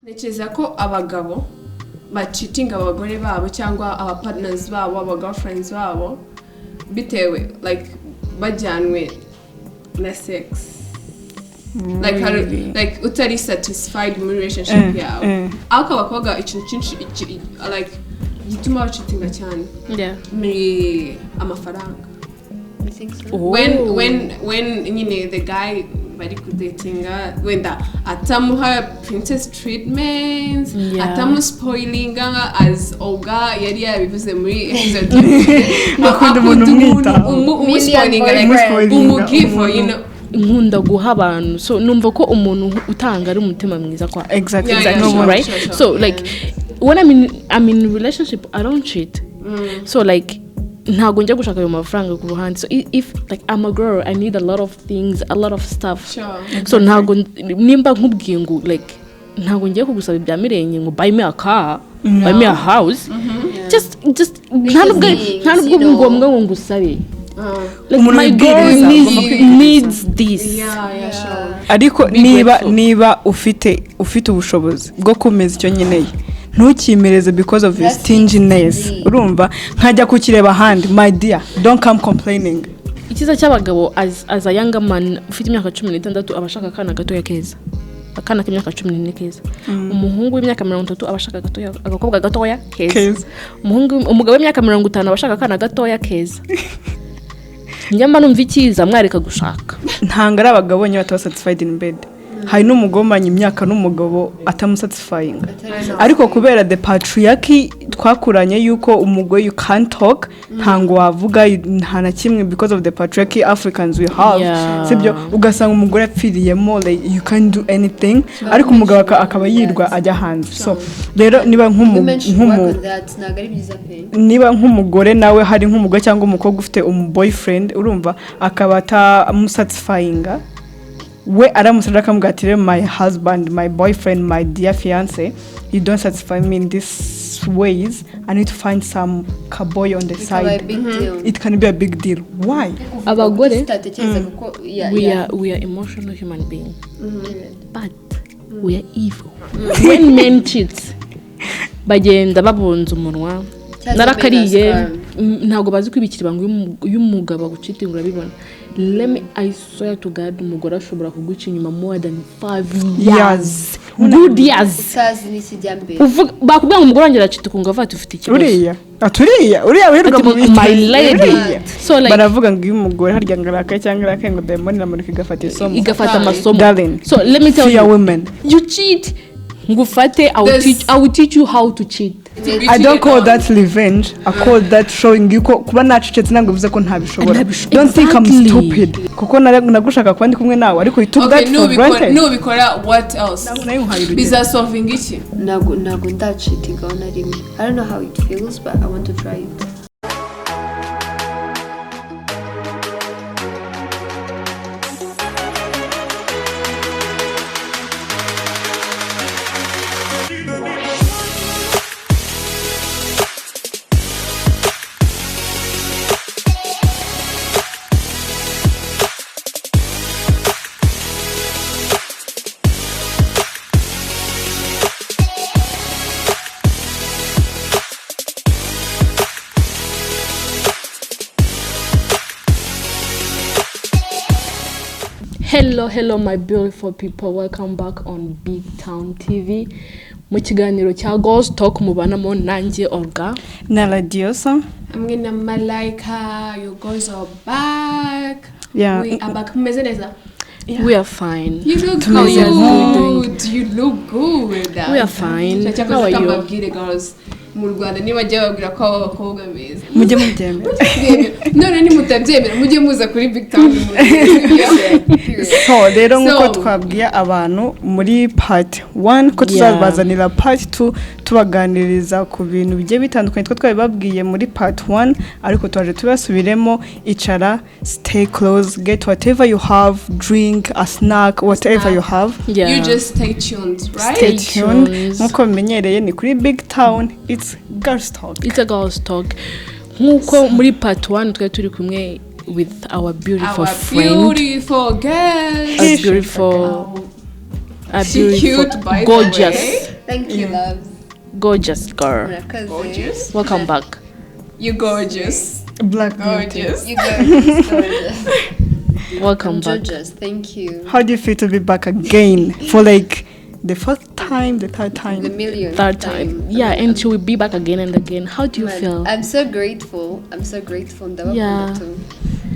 Ntekereza ko abagabo bacheatinga abagore babo cyangwa aba partners babo, aba girlfriends babo, bitewe like bajyanwe na sex, like Really? Like utari satisfied muri relationship yawe. Ariko abakobwa ikintu cyinshi like gituma bacheatinga cyane ni amafaranga. You think so? Oh. When nyine the guy bari kudatinga wenda atamuha princess treatments, atamuspoilinga, as Olga yari yabivuze muri episode, Akunda umuntu umwitaho. umuspoilinga, like Umuspoilinga, umugive, umuntu. Nkunda guha abantu, so numva ko umuntu utanga ari umutima mwiza kwa Exactly. Yeah, No sure. one- right? Sure. So like when I'm in relationship, I don't cheat. So like ntabwo njya gushaka ayo mafaranga ku ruhande. So if like I'm a girl, I need a lot of things, a lot of stuff. So ntabwo nimba nkubwiye ngo like ntabwo ngiye kugusaba ibya mirenge ngo buy me a car, buy me a house, just nta nubwo ngombwa ngo ngusabe. Like Umuntu my girl wibwiriza, needs, agomba kwibwiriza. needs this. Yeah, sure. Ariko Be niba grateful. niba ufite ubushobozi bwo kumeza icyo nkeneye, ntukimereze because of your That's stinginess. it. Urumva nkajya kukireba ahandi, my dear, don't come complaining. Icyiza cy'abagabo, as a younger man ufite imyaka 16 aba ashaka akana gatoya keza, akana k'imyaka 14 keza. Umuhungu w'imyaka 30 aba ashaka gatoya, agakobwa gatoya keza. Keza. Umuhungu, umugabo w'imyaka 50 aba ashaka akana gatoya keza. Njya numva icyiza mwareka gushaka. Ntabwo ari abagabo bonyine bataba satisfied in bed. Hari n'umugore umaranye imyaka n'umugabo atamusatisfyinga, ariko kubera the patriarchy twakuranye yuko umugore you can't talk, ntabwo wavuga nta na kimwe, because of the patriarchy Africans we have. Sibyo? Ugasanga umugore apfiriyemo, like you can't do anything, ariko umugabo akaba yirwa ajya hanze. So rero niba Women should work nk'umu on that. Ntabwo ari byiza pe. Niba nk'umugore nawe hari nk'umugore cyangwa umukobwa ufite umu boyfriend, urumva akaba atamusatisfyinga, we aramusabye akamubwira ati: "Rero my husband, my boyfriend, my dear fiance, you don't satisfy me in this ways. I need to find some cowboy on the Bikaba a side." big deal. It can be a big deal. Why? Abagore, tutatekerezaga ko we are emotional human being, but we are evil. When men cheat, bagenda babunza umunwa. Cyangwa Narakariye. men. Ntabwo bazi kwibikira ibanga. Iyo umugabo agucheatinga urabibona. Let me, I swear to God, umugore ashobora kuguca inyuma more than 5 years, good years, utazi n'ikijyambere. Uvuga, bakubwira ngo umugore wanjye aracheata, ukumva avuga ati ufite ikibazo. Uriya ati uriya wirirwa Ati, mu my lady. Uriya. So like Baravuga ngo iyo umugore harya ngo arakaye cyangwa arakaye, ngo dayimoni iramurika igafata isomo. Igafata amasomo. Darling, So let me tell fear you, women. You cheat, ngufate, I will teach, I will teach you how to cheat. I don't call that revenge. I call that showing you ko kuba nacecetse ntabwo bivuze ko ntabishobora. Don't think I'm stupid. Kuko nagushaka kuba ndi kumwe nawe, ariko you took Okay, that for nubikora granted. nubikora, what else? Ntabwo nayo nkuhaye urugero. Bizasolvinga iki? Ntabwo ndacheatingaho na rimwe. I don't know how it feels, but I want to try it. Hello, hello, my beautiful people. Welcome back on Big Town TV. Mu kiganiro cya Girls Talk mubanamo nanjye Olga. Na Radiosa. Hamwe na Malaika, you guys are back. We are back. Mumeze neza? We are fine. You look Tumeze good. You look good. We are fine. How Cyakoze are you? kambabwire, girls, mu Rwanda nibajya babwira ko aba bakobwa beza, Mujye mubyemera. None nimutabyemera mujye muza kuri Big Town. So rero nk'uko twabwiye abantu muri part 1 ko tuzabazanira part 2, tubaganiriza ku bintu bigiye bitandukanye two twabibabwiye muri part 1, ariko twaje tubasubiremo. Icara, stay close, get whatever you have, drink a snack, whatever you have. You just stay tuned, right? Stay tuned. Tuned. Nk'uko bimenyereye ni kuri Big Town, it's Girls Talk. It's a Girls Talk. Nk'uko muri part 1 twari turi kumwe with our beautiful Our friend. Beautiful girls. A beautiful, a She beautiful, cute, by the gorgeous. way. Thank you, loves. Gorgeous girl. Murakoze. Gorgeous. Welcome back. You gorgeous. Black Beauty. Gorgeous. You gorgeous, gorgeous. Welcome I'm back. gorgeous. Thank you. How do you feel to be back again for like the fourth time, the third time? The millionth Third time. Yeah, and she will be back again and again. How do you Man, feel? I'm so grateful. I'm so grateful. Ndabakunda Yeah. too.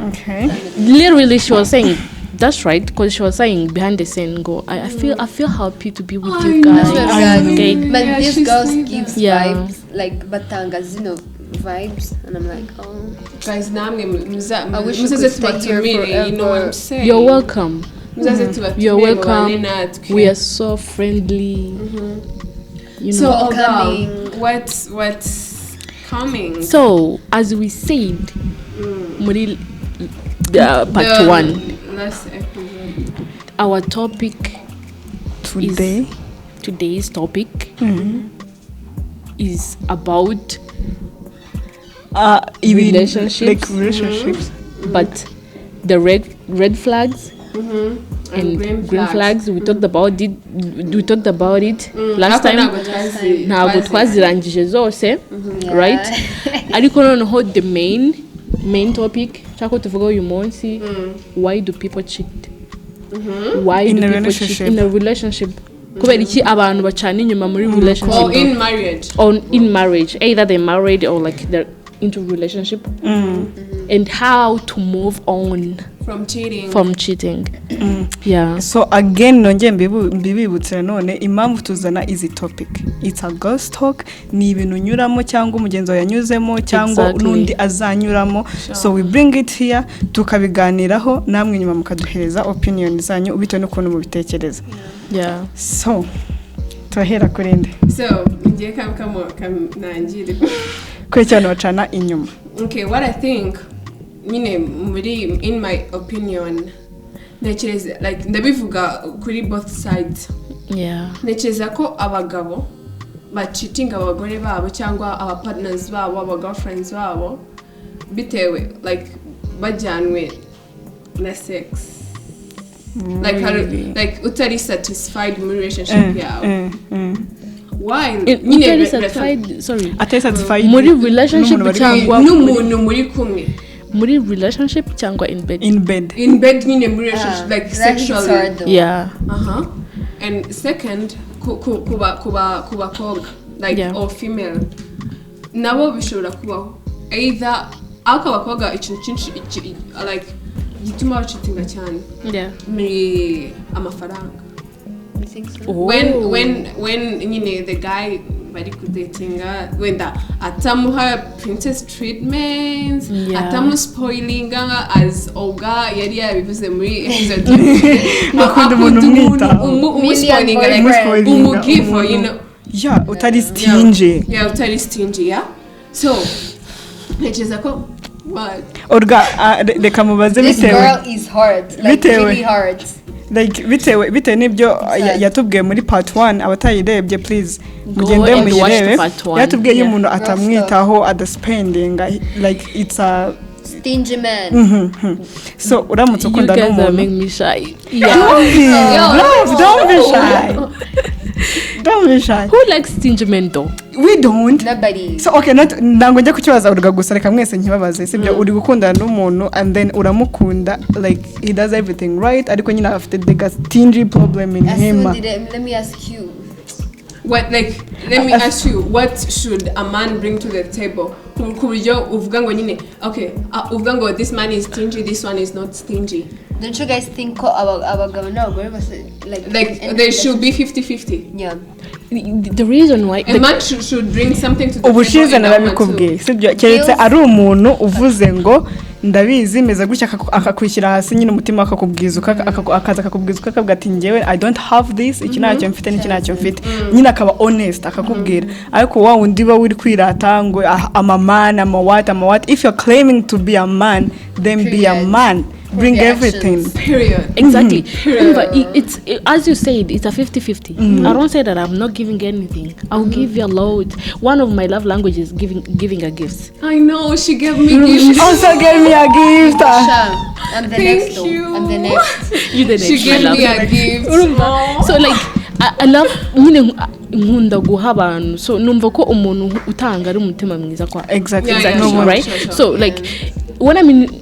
Okay. Literally, she was saying, that's right, because she was saying behind the scene, go, I feel happy to be with I you guys. know. That's what Okay. But Yeah, these she's girls saying gives Yeah. vibes, like batanga zino vibes, and I'm like, oh. Guys, namwe I wish you muzaze could stay here tubatumire, you know what I'm forever. saying? You're welcome. Muzaze tubatumire You're mubane welcome. natwe. We are so friendly. You know. So, Olga, Welcoming. what's coming? So, as we said, muri part The one, Last episode. our topic Today. today's topic is about Even, Relationships. like relationships. but the red flags and green flags. We talked about it. We talked about it last Ariko time. ntabwo twazi- Ntabwo twazirangije zose, right? Ariko noneho the main topic nshaka ko tuvuga uyu munsi, why do people cheat? Why In do a people cheat relationship. in a relationship? Kubera iki abantu bacana inyuma muri relationship? Or in marriage. Or in marriage, either they're married or like they're into relationship, and how to move on From cheating. from cheating. Yeah. So again, nongeye mbibibutse nanone impamvu tuzana izi topic, it's a girls talk, ni ibintu unyuramo cyangwa umugenzi wawe yanyuzemo cyangwa n'undi azanyuramo. So we bring it here, tukabiganiraho namwe, nyuma mukaduhereza opinion zanyu bitewe n'ukuntu mubitekereza. So turahera kuri nde? So, ngiye kam nangire. Kuri cyane bacana inyuma. Okay, what I think, nyine muri in my opinion, ntekereza like ndabivuga kuri both sides. Ntekereza ko abagabo bacheatinga abagore babo cyangwa aba partners babo, aba girlfriends babo, bitewe like bajyanwe na sex. Like, like utari satisfied muri relationship yawe. Why? Nyine Utari satisfied, sorry. Atari satisfied Muri relationship n'umuntu bari cyangwa n'umuntu muri kumwe. Muri relationship cyangwa in bed? In bed. In bed nyine, muri relationship, like That hits sexually. hard though. And second, ku bakobwa like or female, nabo bishobora kubaho either, ariko abakobwa ikintu cyinshi like gituma bacheatinga cyane ni amafaranga. You think so? Oh. When nyine the guy bari kudatinga wenda atamuha princess treatment, atamuspoilinga, as Olga yari yabivuze muri episode, Akunda umuntu umwitaho. umuspoilinga, like Umuspoilinga, umugive, umuntu- you know. Yeah, utari stingy. Yeah, utari stingy, yeah. So ntekereza ko what? Olga, reka mubaze. This Bitewe girl is hard, like Bitewe. really hard. Like bitewe n'ibyo yatubwiye muri part 1, abatayirebye please mugende and watch muyirebe. the part one. Yatubwiye iyo umuntu Girl atamwitaho, adaspendinga, like it's a Stingy man. So uramutse You ukunda guys are n'umuntu making me shy. Yeah. Don't be, love, don't be shy, don't be shy. Who likes stingy men though? We don't. Nobody. So okay, not ntabwo njya kukibaza Olga gusa, reka mwese nkibabaze, sibyo? Uri gukundana n'umuntu and then uramukunda, like he does everything right, ariko nyine afite the stingy problem in him. Asundi, let me ask you. What, like, let me ask you, what should a man bring to the table ku buryo uvuga ngo nyine okay, uvuga ngo this man is stingy, this one is not stingy? Don't you guys think ko abagabo n'abagore bose like Like in they should be 50-50? Yeah. The reason why A man should bring something to the Ubushize table and a woman too. narabikubwiye, sibyo? Keretse ari umuntu uvuze ngo ndabizi meze gutya, akakwishyira hasi nyine umutima, akakubwiza akaza akakubwiza uko, akavuga ati njyewe I don't have this, iki ntacyo mfite n'iki ntacyo mfite, nyine akaba honest akakubwira. Ariko wa wundi uba uri kwirata ngo ah, I'm a man, I'm a what, I'm a what. If you're claiming to be a man, then be a Period. man, bring Your everything. actions. Period. Exactly. Umva, as you said, it's a 50-50. I don't say that I'm not giving anything. I'll give you a lot. One of my love languages is giving a gift. I know, she gave me gifts. Also gave me a gift. Sha, I'm the Thank next though. you. I'm the next. You the next, She my gave love. me a gift. Urumva? So like I love nyine. Nkunda guha abantu, so numva ko umuntu utanga ari umutima mwiza kwa. Exactly. Yeah, No sure. one- Right? Sure. So like, when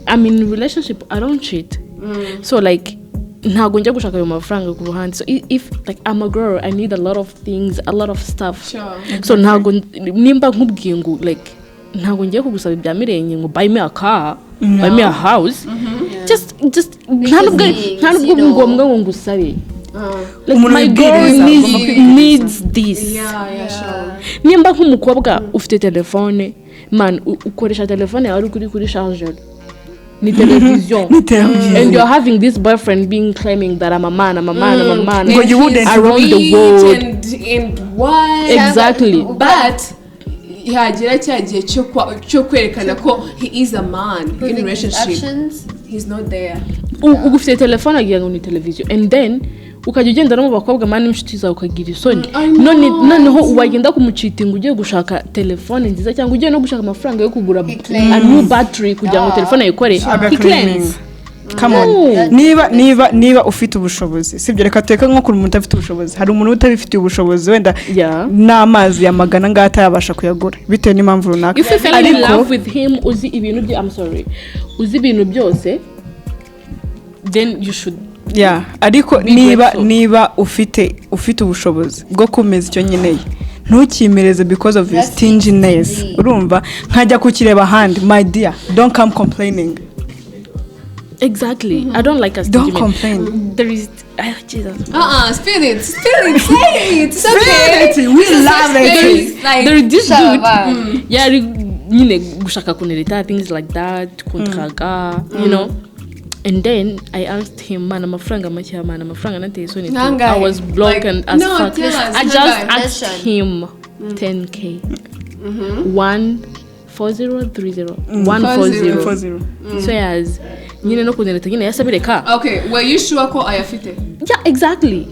I'm in relationship, I don't cheat. So like, ntabwo njya gushaka ayo mafaranga ku ruhande. So if like, I'm a girl, I need a lot of things, a lot of stuff. So ntabwo nimba nkubwiye ngo like, ntabwo ngiye kugusaba ibya mirenge ngo buy me a car, buy me a house. Just nta nubwo things, you know. ngombwa ngo ngusabe. Like, Umuntu my girl wibwiriza, ugomba kwibwiriza. needs this. Yeah, sure. Nimba nk'umukobwa ufite telefone, man, ukoresha telefone yawe uri kuri charger, ni television. Ni television. And you're having this boyfriend being claiming that I'm a man, I'm a man, I'm a man. Ngo you wouldn't He's Around the rich world. And what? Exactly. But yagera cya gihe cyo kwerekana ko he is a man in Proving his relationship, actions. He's not there. Uba ufite telefone agira ngo ni televiziyo, and then ukajya ugenda no mu bakobwa, man, n'inshuti zawe, ukagira isoni. I know. Noneho wagenda kumucheatinga ugiye gushaka telefone nziza cyangwa ugiye no gushaka amafaranga yo kugura He claims. a new battery kugira ngo telefone ayikore, he Agaclaiming. claims. Come on. No. Niba ufite ubushobozi, sibyo? Reka tureke nko ku muntu udafite ubushobozi. Hari umuntu utabifitiye ubushobozi, wenda n'amazi ya magana ngaha atayabasha kuyagura bitewe n'impamvu runaka. If you fell in Ariko love with him, uzi ibintu bye, I'm sorry, uzi ibintu byose, then you should Yeah, ariko be niba grateful. Niba ufite ubushobozi bwo kumeza icyo nkeneye, ntukimereze because of your That's stinginess. it. Urumva nkajya kukireba ahandi, my dear, don't come complaining. Exactly. I don't like a Don't stingy man. complain. There is, ah, Jesus. Uh-uh, spill it, spill it, say it. It's okay. Spill it, we It's a love safe it. space, like, There is this dude Shaba. yari nyine gushaka kuntereta, things like that, kuntraga, and then I asked him, man, amafaranga make, man, amafaranga nateye isoni tu. Nangahe? I was broken Like, as no, fuck. Tell us, I just nangahe? asked Mention. him 10K, 14030, 140. 40. So yes, nyine no kuntereta nyine yasabireka. Okay, were you sure ko ayafite? Yeah, exactly.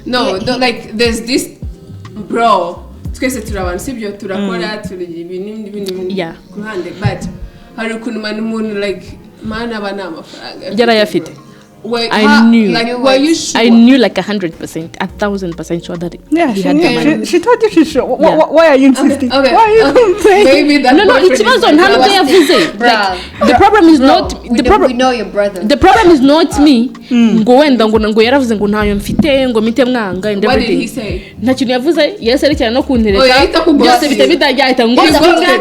No, like, there's this bro, twese turi abantu, sibyo? Turakora, turi ibintu n'ibindi n'ibindi ku ruhande, but hari ukuntu, man, umuntu like, man, aba nta mafaranga afite, Yarayafite. bro. I knew. Like, were you sure? I knew like 100%, 1000% sure that Yeah, he she had the knew. money. She told you she sure. Yeah. Why are you insisting? Okay, Why are you okay. complaining? Maybe that No, boyfriend is ikibazo like nta nubwo that. yavuze. Bruh. Like, the problem is Bro, not we the know, problem we know your brother. The problem is not me, ngo wenda ngo yaravuze ngo ntayo mfite, ngo mite mwanga and What did everything. he say? Nta kintu yavuze, yahise arekera no kuntereta. Oh, yahita akugwa. Byose bihita bitajya, ahita ngo He ghosted.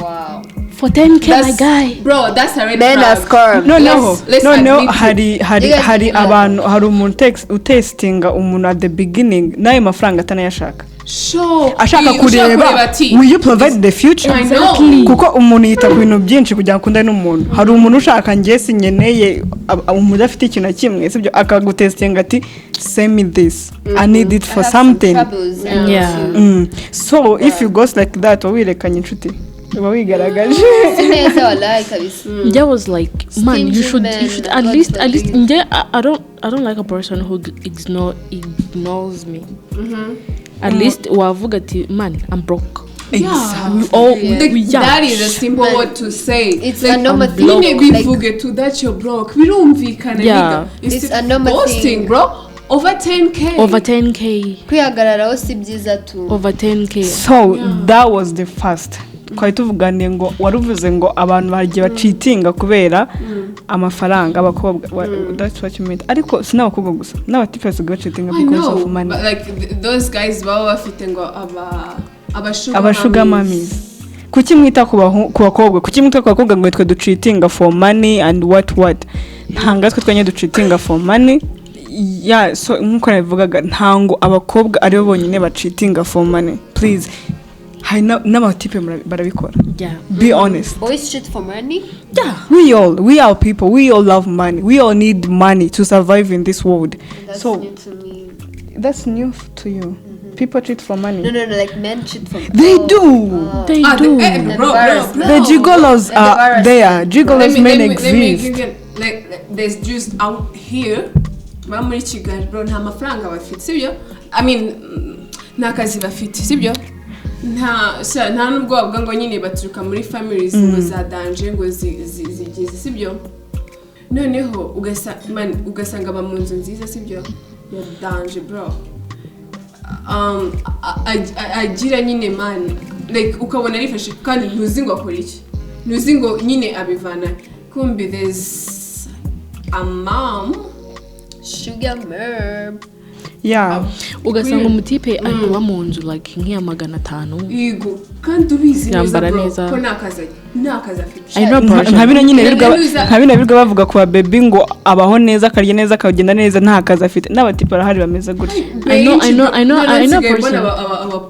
Wow. For 10K, my That's, guy. bro, that's a red Men are flag. scarred. Noneho Let's noneho admit it. hari You guys hari know. abantu, hari umuntu utestinga umuntu at the beginning n'ayo mafaranga atanayashaka, ashaka Ushaka kureba ati, will you provide the future? I know. Exactly. Kuko umuntu yita ku bintu byinshi kugira ngo akundane n'umuntu. Hari umuntu ushaka njye sinkeneye, umuntu udafite ikintu na kimwe, sibyo? Akagutestinga ati, "Send me this, I need it I for have some something." troubles. I need to- So if you goes like that, uba wirekanye inshuti, uba wigaragaje. Si neza wallahi kabisa. That was like, man, you Stingy should men, you should at God least at least forbid. nje, I don't like a person who ignores me. At least wavuga ati, "Man, I'm broke." Exactly. We all Yeah. we, yeah. That is a simple Man, word to say. it's a normal thing. Nyine Like- bivuge to that you're broke, birumvikana. Yeah. Nigga. It's Instead a normal ghosting, thing. bro, over 10K. Over 10K. Kwihagararaho si byiza tu. Over 10K. So that was the first twari tuvuganiye ngo waruvuze ngo abantu bagiye bacheatinga kubera amafaranga, abakobwa. That's what you meant. Ariko si n'abakobwa gusa, n'abatipe basigaye bacheatinga I because know, of money. But like those guys baba bafite ngo aba sugar Aba sugar mummies. Kuki mwita ku bakobwa? Kuki mwita ku bakobwa ngo twe ducheatinga for money and what? Ntabwo twe twenyine ducheatinga for money. Yeah, so nk'uko nabivugaga, ntabwo abakobwa aribo bonyine bacheatinga for money. Please, hari n'abatipe barabikora. Be honest. Boys cheat for money? Yeah. We are people, we all love money, we all need money to survive in this world. That's So new to me. That's new to you? People cheat for money? No, like men cheat for They Oh. do. They Ah, do. eh, bro, bro, bro. The gigolos are there. Gigolos men Let me exist. give you, like, there's just out here baba muri Kigali, bro, nta mafaranga bafite, sibyo? I mean, nta kazi bafite, sibyo? Nta nubwo bavuga ngo nyine baturuka muri families ngo za danger, ngo zigize, sibyo? Noneho man, ugasanga aba mu nzu nziza, sibyo, ya danger, bro. agira nyine, man, like ukabona arifashe kandi ntuzi ngo akora iki, ntuzi ngo nyine abivana kumbi there's a mom. Sugar mom. Yeah. Ugasanga umutipe ari kuba mu nzu like nk'iya 500. Yego, kandi ubizi neza, Yambara bro, neza. ko nta kazi afite. I know person. Nka bino nyine birirwa Ntuza- nka bino birirwa bavuga ku babebi ngo abaho neza, akarya neza, akagenda neza, nta kazi afite. N'abatipe barahari bameze gutya. I know Nsigaye mbona person.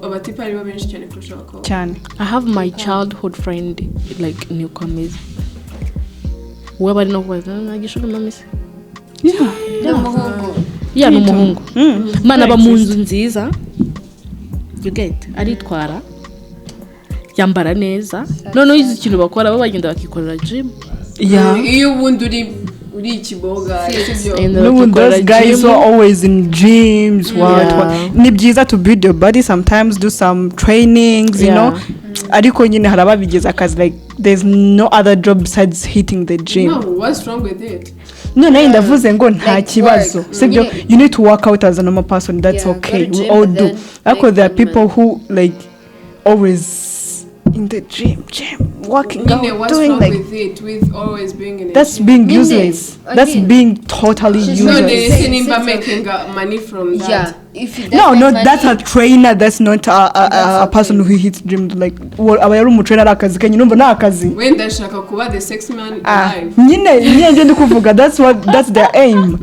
abatipe aribo benshi cyane kurusha abakobwa. Cyane. I have my childhood friend, like ni uko ameze. We bari no kubaza nta sugar mommy se. N'umuhungu. Yeah, ni umuhungu. Man, aba mu nzu nziza, you get, aritwara, yambara neza. Noneho izi ikintu bakora, bo bagenda bakikorera gym. Iyo ubundi uri ikiboga, sibyo? And N'ubundi bakikorera those guys gym. are always in gyms, what, what. Ni byiza to build your body sometimes, do some trainings, you know, ariko nyine hari ababigize akazi, like there's no other job besides hitting the gym. No, what's wrong with it? None ndavuze ngo nta Like kibazo, work. sibyo? Nyine- You need to work out as a normal person, that's Yeah, go okay, to we gym, all but do. then Ariko make there are money. people who like always in the gym, working Nyine, out, what's doing wrong like with it, with always being in a that's gym? being Nyine, useless. I That's mean, being totally she's No, useless. they Say- say nimba say making money from that. Yeah, if he does No, make no, money, that's a trainer, that's not That's a person okay. who hits gym. Like aba yari umutrainer, ari akazi ke nyine, umva ni akazi. Wenda ashaka kuba the sex man Ah, alive. nyine njye ndi kuvuga, that's what, that's their aim,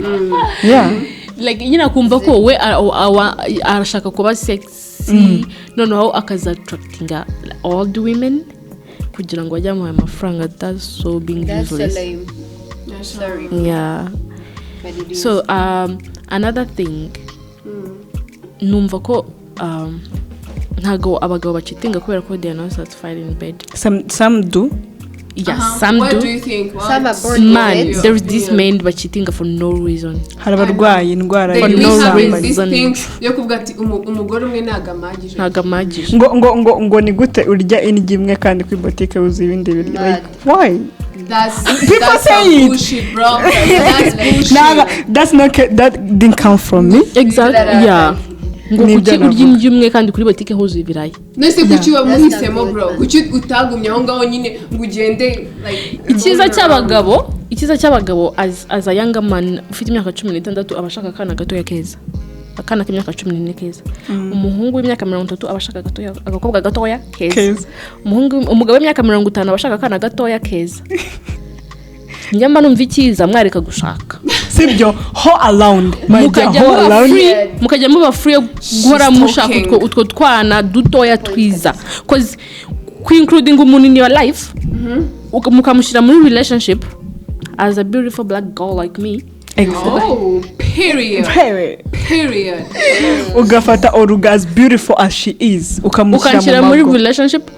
yeah. Like nyine akumva ko we arashaka kuba sexy, noneho akaza attractinga all the women kugira ngo bajye bamuha amafaranga. That's so being That's so useless. lame. Yeah, sure. Sorry, but it is. So another thing, numva ko ntago abagabo bacheatinga kubera ko they are not satisfied in bed. Some do. Yeah, some What do. do you think? What? Some are born Man, with it. there is this men bacheatinga for no reason. Hari abarwaye indwara They For no we have reason. this thing yo kuvuga ati umugore umwe ntago amagije. Ntago amagije. Ngo ni gute urya indyo imwe kandi kuri botike wuzuye ibindi biryo? Like, why? That's People that's say some it. bullshit, bro. That's bullshit. Nah, that's not that didn't come from me. Exactly, yeah. Ngo Nibyo kuki urya navuga. indyo imwe kandi kuri botike huzuye ibirayi? Nese kuki wamuhisemo, That's not bro? good. Kuki utagumye aho ngaho nyine ngo ugende like Icyiza cy'abagabo, as a younger man ufite imyaka 16 aba ashaka akana gatoya keza, akana k'imyaka 14 keza. Umuhungu w'imyaka 30 aba ashaka gatoya, agakobwa gatoya keza. Keza. Umuhungu, umugabo w'imyaka 50 aba ashaka akana gatoya keza. Nyamara numva icyiza mwareka gushaka. Sibyo, ho around, my dear, Mukajya ho muba around. free, mukajya muba free yo guhora mushaka Talking. utwo twana dutoya twiza, 'cause ku-including umuntu in your life, mukamushyira muri relationship as a beautiful black girl like me. Exactly. Oh, period. Period. Period. Ugafata Oruga as beautiful as she is, ukamushyira ukanshyira mu muri mago. Relationship,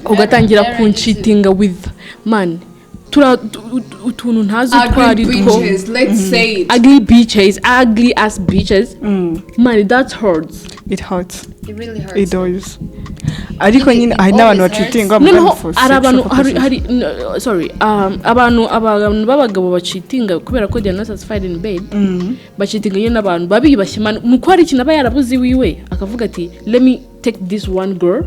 ugatangira kuncheatinga with man utuntu ntazi utwo Ugly ari two. bitches, let's say it. Ugly bitches, ugly ass bitches. Man, that hurts. It hurts. It really hurts. It does. Ariko nyine hari n'abantu Always hurts. bacheatinga Noneho hari abantu, hari no, sorry, abantu b'abagabo bacheatinga kubera ko they are not satisfied in bed. Bacheatinga nyine n'abantu babiyubashye, man, nuko hari ikintu aba yarabuze iwiwe, akavuga ati: "Let me take this one girl,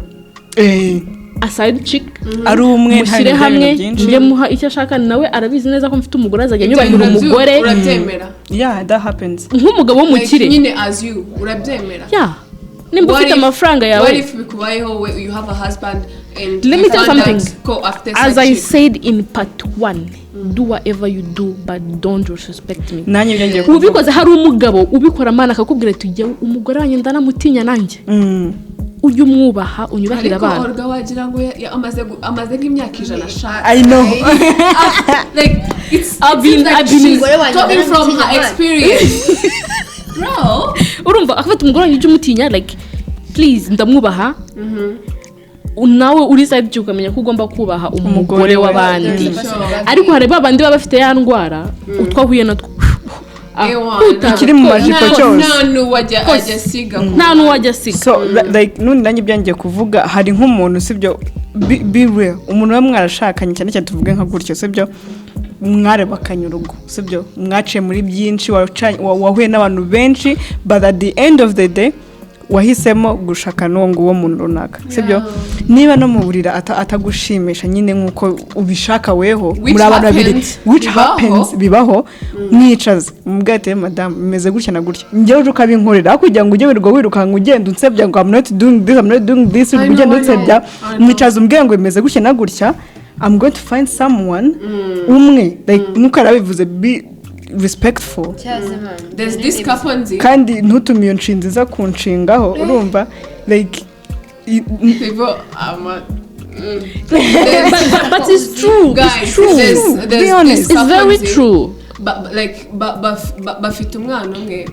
a side chick, ari umwe, nta mushyire bintu hamwe, byinshi. njye muha icyo ashaka, nawe arabizi neza ko mfite umugore, azajya Ibyo anyubahira umugore." Urabyemera? Yeah, that happens. Nk'umugabo w'umukire. Like, nyine as you, urabyemera? Yeah, nimba ufite amafaranga What yawe. if bikubayeho, you have a husband and Let you me tell found something. out ko after As such I chick- said in part one, do whatever you do, but don't disrespect me. Nanjye ibyo ngiye kuvuga. Ubikoze, hari umugabo ubikora, mana, akakubwira ati: "Jyewe umugore wanjye ndanamutinya, nanjye ujye umwubaha, unyubahire Ariko abana." Olga, wagira ngo amaze nk'imyaka 100 ashaka. I know. Like it's I've it been- seems like I've been- she's Umugore wanjye talking from her ndaramutinya. experience, bro. Urumva akafata umugore wanjye, ujye umutinya, like please, ndamwubaha. Nawe uri side ukamenya ko ugomba kubaha umugore Umugore we. w'abandi. Sure. Ariko hari ba bandi baba bafite ya ndwara, utwo ahuye natwo Ewana. ahuta. Ikiri mu majipo cyose. Nta n'uwajya ajya asiga Nta n'uwajya asiga. So like nundi nanjye ibyo ngiye kuvuga, hari nk'umuntu, sibyo, be real, umuntu uba mwarashakanye, cyane cyane tuvuge nka gutyo, sibyo, mwarebakanye urugo, sibyo, mwaciye muri byinshi, wahuye n'abantu benshi, but at the end of the day Wahisemo gushaka n'uwo nguwo muntu runaka, sibyo? Niba no mu buriri atagushimisha nyine nk'uko ubishaka weho, Which muri abantu babiri, happens. which Bibaho. happens, bibaho, mwicaze mubwire ati: "Madamu, bimeze gutya na gutya, njyewe uje ukabinkorera aho kugira ngo ujye wirirwa wirukanka ugenda unsebya ngo I'm not doing this, I'm not doing this." I know, ugenda I know, unsebya. I know. Mwicaze umbwire ngo bimeze gutya na gutya, I'm going to find someone umwe, like nk'uko yarabivuze, be respectful. Cyaze, man. There's this couple nzi. Kandi ntutume iyo nshinzi iza kunshingaho, urumva, like People ama But it's true. Guys, It's true. there's Be honest. this It's couple very nzi. true. Like bafite umwana umwe,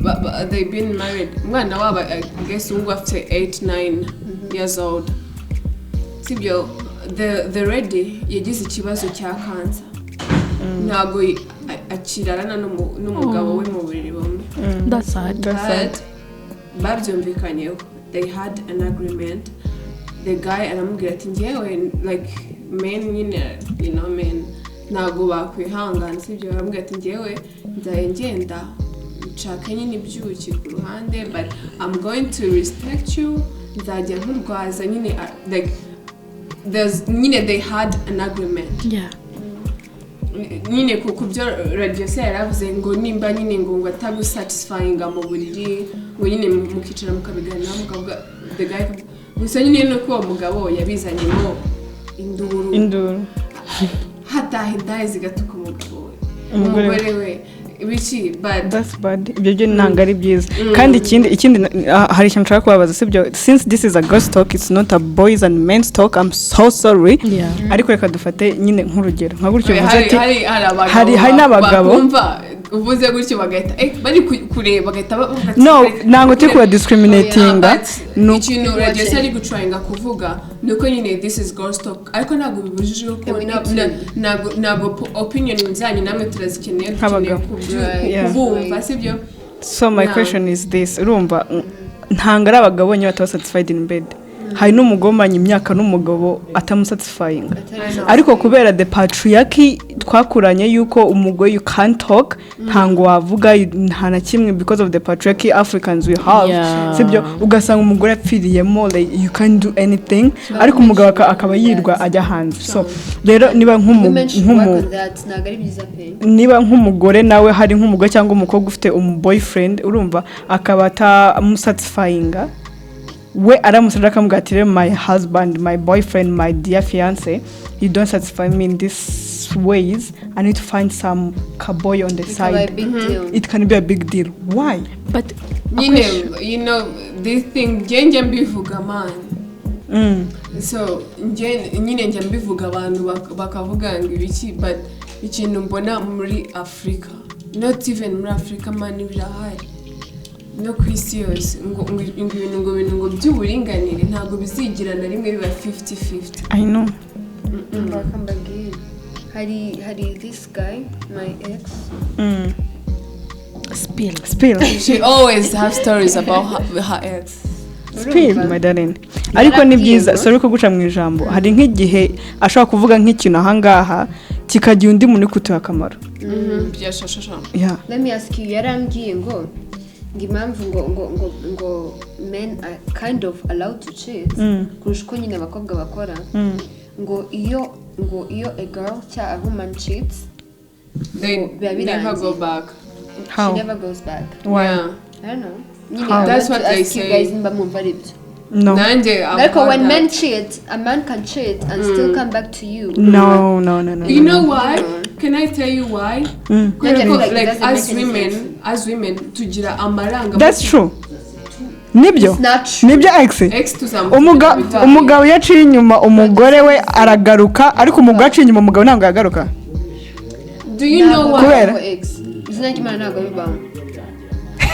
they've been married, umwana wabo, I guess ubu ngubu afite 8 9 years old, sibyo? The lady yagize ikibazo cya cancer, ntabwo akirarana n'umugabo we mu buriri bumwe. That's sad. That's sad. But babyumvikanyeho, they had an agreement. The guy aramubwira ati: "Njyewe," like men nyine, men ntabwo bakwihangana, sibyo? Aramubwira ati: "Njyewe nzaye ngenda nshake nyine ibyuki ku ruhande, but I'm going to respect you, nzajya nkurwaza nyine." Like there's nyine, they had an agreement. Nyine ku byo radiyo se yaravuze ngo nimba nyine ngo atagusatisfyinga mu buriri, ngo nyine mukicara mukabiganiraho, mukavuga, the guy gusa nyine nuko uwo mugabo yabizanyemo induru. Induru. Hataha indaya zigatuka umugabo we, Umugore we. umugore we, ibiki, but That's bad. Ibyo byo ntabwo ari byiza. Kandi ikindi, hari ikintu nshaka kubabaza, sibyo? Since this is a girls talk, it's not a boys and men's talk, I'm so sorry. Ariko reka dufate nyine nk'urugero nka gutyo Oya, uvuze hari ati hari abagabo hari n'abagabo. bakumva uvuze gutyo bagahita bari kureba bagahita bavuga ati, No, ntabwo turi kuba discriminatinga. But No. ikintu radiyo ari gutryinga kuvuga ni uko nyine this is girls talk, ariko ntabwo bibujije ko Yeah, we need to- ntabwo opinion zanyu namwe turazikeneye, dukeneye Nk'abagabo. Kubumva, sibyo? So my Yeah. question is this: urumva, ntabwo ari abagabo bonyine bataba satisfied in bed. Hari n'umugore umaranye imyaka n'umugabo atamusatisfyinga, ariko kubera the patriarchy twakuranye yuko umugore, you can't talk, ntabwo wavuga nta na kimwe, because of the patriarchy Africans we have, sibyo? Ugasanga umugore apfiriyemo, like you can't do anything, ariko umugabo akaba yirwa ajya hanze. So rero niba nk'umu Women should work nk'umu on that. Ntabwo ari byiza pe. Niba nk'umugore nawe, hari nk'umugore cyangwa umukobwa ufite umu boyfriend, urumva, akaba atamusatisfyinga, we aramusabye akamubwira ati: "Rero my husband, my boyfriend, my dear fiance, you don't satisfy me in this ways, I need to find some cowboy on the Bikaba a side." big deal. It can be a big deal. Why? But Nyine, this thing njye mbivuga, man. So njye nyine njya mbivuga, abantu bakavuga ngo ibiki, but ikintu mbona muri Afurika, not even muri Afurika, man, birahari no ku isi yose, ngo ibintu ngo by'uburinganire ntabwo bizigira na rimwe biba 50-50. I know. Reka mbabwire. Hari this guy, my ex. Spill. Spill. She always have stories about her ex. Spill, my darling. Ariko ni byiza. Yarabwiye ngo- Sorry kuguca mu ijambo. Hari nk'igihe ashobora kuvuga nk'ikintu ahangaha kikagira undi muntu uri kutuha akamaro. Byashashasha. Yeah. Let me ask you, yarambwiye ngo impamvu ngo men are kind of allowed to cheat kurusha uko nyine abakobwa bakora, ngo iyo a girl cyangwa a woman cheats, They biba never birangiye. go back. How? She never goes back. Why? Yeah. I don't know nyine. How? I That's want what to they ask you say. guys nimba mwumva ari byo. No. Nanjye I've Ariko heard when that. men cheat, a man can cheat and still come back to you. No, no, no, no. You No. know why? Can I tell you why? Nanjye I feel Like, like it doesn't as make any women, sense. as women tugira amaranga. That's true, nibyo. It's not true. Nibyo, ex. Ex tuzamuvuga Umugabo iyo aciye inyuma umugore we aragaruka, ariko umugore aciye inyuma umugabo ntabwo yagaruka. Do you know why? Kubera? Ntabwo ex, izina ry'Imana, ntabwo bibaho.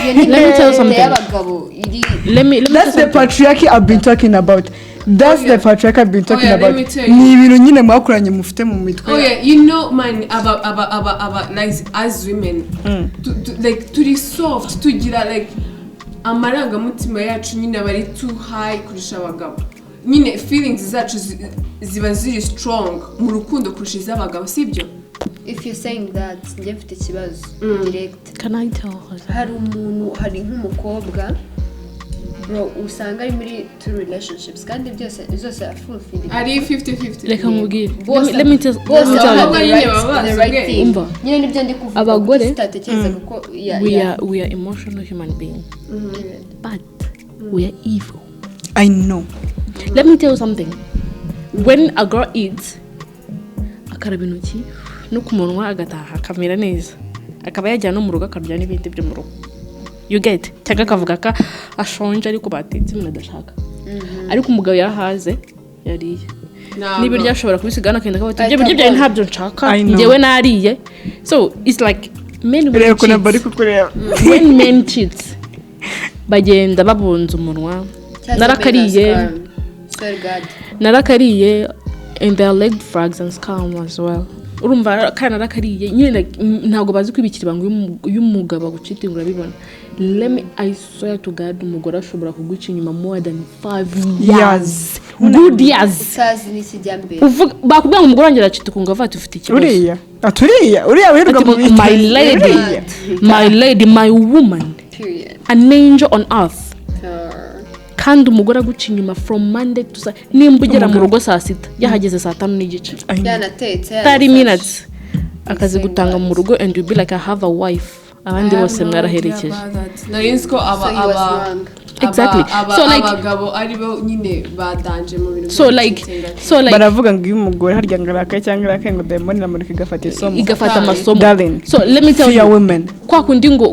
Iyo ni Let me tell you something. y'abagabo iri. Let me That's tell the patriarchy I've been talking about. That's Oh, yeah. the patriarchy I've been talking Oh, yeah, let about. me tell you. Ni ibintu nyine mwakuranye mufite mu mitwe. Oh yeah, man, aba like as women, like turi soft, tugira like amarangamutima yacu nyine aba ari too high kurusha abagabo. Nyine feelings zacu ziba ziri strong mu rukundo kurusha iz'abagabo, sibyo? If you're saying that, njye mfite ikibazo direct. Can I tell her? Hari umuntu, hari nk'umukobwa Bro, usanga ari muri two relationships kandi byose zose fulfilling. Ari 50-50. Reka nkubwire. Bose Let bose me tell you. baba Abakobwa nyine baba the bazi right ubwenge. thing. Umva. Nyine nibyo ndi kuvuga. Abagore- kuko tutatekerezaga ko ya We ya are we are emotional human beings, but we are evil. I know. Let me tell you something. When a girl eats, akaraba intoki no ku munwa, agataha akamera neza, akaba yajyana no mu rugo akarya n'ibindi byo mu rugo, you get? Cyangwa akavuga ko ashonje ariko batetse ibintu adashaka, ariko umugabo yarahaze, yariye Ntabwo. n'ibiryo ashobora kubisigana, akagenda akavuga ati: Ahita "Ibyo biryo byawe abona. ntabyo nshaka, I know. njyewe nariye." So it's like men when Reba ukuntu bari cheats, kukureba. When men cheats, bagenda babunza umunwa: "Narakariye." Swear God. "Narakariye." And they are red flags and scam as well. Urumva kandi narakariye nyine, like, ntabwo bazi kwibikira ibanga. Iyo umugabo agucheatinga urabibona. Let me, I swear to God, umugore ashobora kuguca inyuma more than 5 years, Years. good years. Utazi n'ikijyambere. Uvuga bakubwira ngo umugore wanjye aracheata, ukumva avuga ati: "Ufite ikibazo." Uriya ati uriya wirirwa Ati, mu "My lady, uriya. My lady, my woman, Period. an angel on earth." Kandi umugore aguca inyuma from Monday to Sunday, nimba ugera mu rugo saa 6, yahageze saa 5:30. I know. Yanatetse. 30 minutes akazigutanga mu rugo, and you be like, "I have a wife." Abandi bose mwaraherekeje. Nari nzi ko aba So he was aba wrong. Exactly. aba So, like- abagabo ari bo nyine badanje mu bintu So byo like gucheatinga. So like Baravuga ngo iyo umugore harya ngo arakaye cyangwa arakaye, ngo dayimoni iramurika igafata isomo. Igafata amasomo. Darling, So let me tell fear you, women. Kwa kundi ngo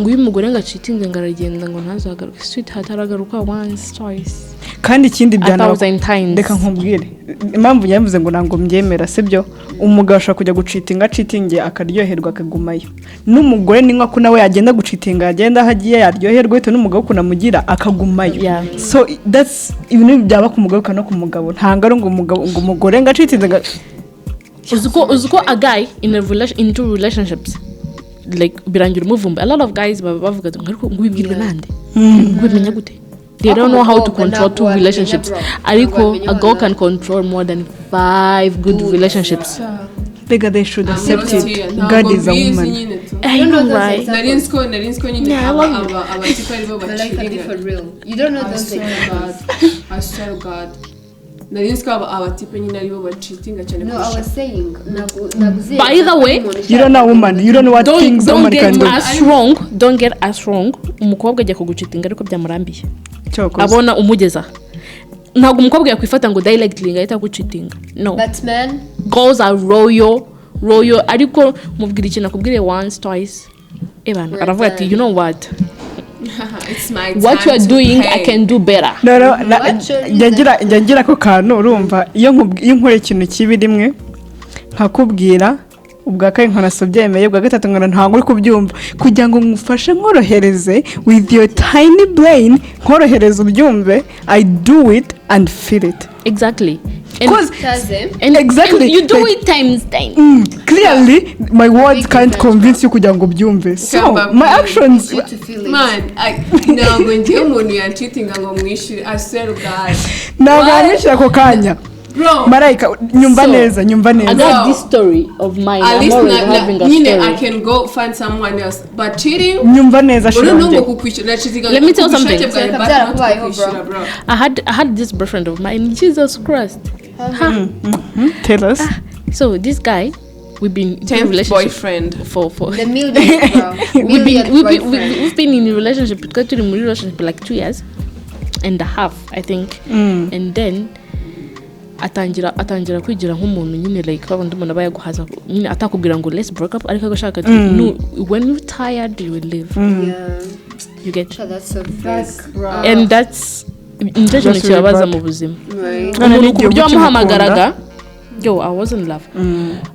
uyu mugore ngo acheatinze, ngo aragenda, ngo ntazagaruke, sweetheart, aragaruka once, twice, Kandi ikindi a byanaba thousand times. Reka nkubwire impamvu yavuze ngo ntabwo mbyemera, sibyo? Umugabo ashobora kujya gucheatinga, acheatinge akaryoherwa akagumayo. N'umugore ni nko nawe yagenda gucheatinga, yagenda aho agiye yaryoherwa bitewe n'umugabo ukuntu amugira, akagumayo. So that's ibintu byaba ku mugabo no ku mugabo. Ntabwo ari ngo umugabo, ngo umugore ngo acheatinze ngo Uzi ko a guy in a relation, in two relationships, like birangira umuvumba. A lot of guys baba bavuga ngo: "Ariko ngo ubibwirwe nande? Ngo ubimenya gute?" They don't know how to control two relationships. Ariko a girl can control more than five good relationships. Rega, they should accept it. Ntabwo God is a mbizi woman. nyine tu. I don't know, know those right? Nari nzi ko nyine Yeah, I aba love you. aba abatipe aribo But like, be bacheatinga. for real. You don't know I those swear examples. God. I swear to God. Nari nzi ko aba abatipe nyine aribo bacheatinga cyane No, I kurusha. was saying, ntabwo uzi By the way, You don't know woman, you don't know what don't things a don't woman get can do. us wrong, don't get us wrong. Umukobwa ajya kugucheatinga ariko byamurambiye. Cyokoze. Abona umugeza, ntabwo umukobwa yakwifata ngo directly ngo ahite agucheatinga, no. But man, Girls are royal, royal, ariko mubwira ikintu akubwire once, twice, ebana We're aravuga ati: done. "You know what? It's my What you time are to doing, pay. I can do better." No, What your njya ngira ako kantu. Urumva iyo nkora ikintu kibi rimwe nkakubwira, ubwa kabiri nkanasa byemeye, ubwa gatatu nkana ntabwo uri kubyumva, kugira ngo ngufashe nkorohereze with your tiny brain, nkorohereze ubyumve, I do it and feel it. Exactly. And, 'Cause Cyaze. and, Exactly. and you do Like- it times 10. Clearly my words Big can't difference, convince you kugira ngo ubyumve, so Kamba- my actions. You to feel it. Man, ntabwo ngiye umuntu yancheatinga ngo mwishyure. I swear to God. Ntabwo Why? yamwishyura ako kanya. Bro, Marayika, nyumva So, neza, nyumva I neza. got No. this story of mine. At I'm least always having a nyine story. I can go find someone else. But cheating, Nyumva neza, uru shiranje. nubwo kukwishyura nacheatinga Let me tell ku bushake something. bwawe, Kereka but not byarakubayeho, bro. kukwishyura, bro. I had this boyfriend of mine. Jesus Christ. Ha. Tell us. So this guy, we've been in a 10th relationship boyfriend. for The millionth, bro. we've been Millionth we've been, boyfriend. we've been in a relationship, got to the relationship like 2.5 years, I think. And then atangira kwigira nk'umuntu nyine, like wa wundi umuntu aba yaguhaza nyine, atakubwira ngo "Let's break up," ariko agashaka ati: "No, when you're tired you will leave." Yeah. You get? Sure, that's so fake. And that's nicyo kintu That's really kibabaza bad. mu buzima. Right. None Umuntu ku n'igihe buryo ukimukunda. wamuhamagaraga, yo, I was in love,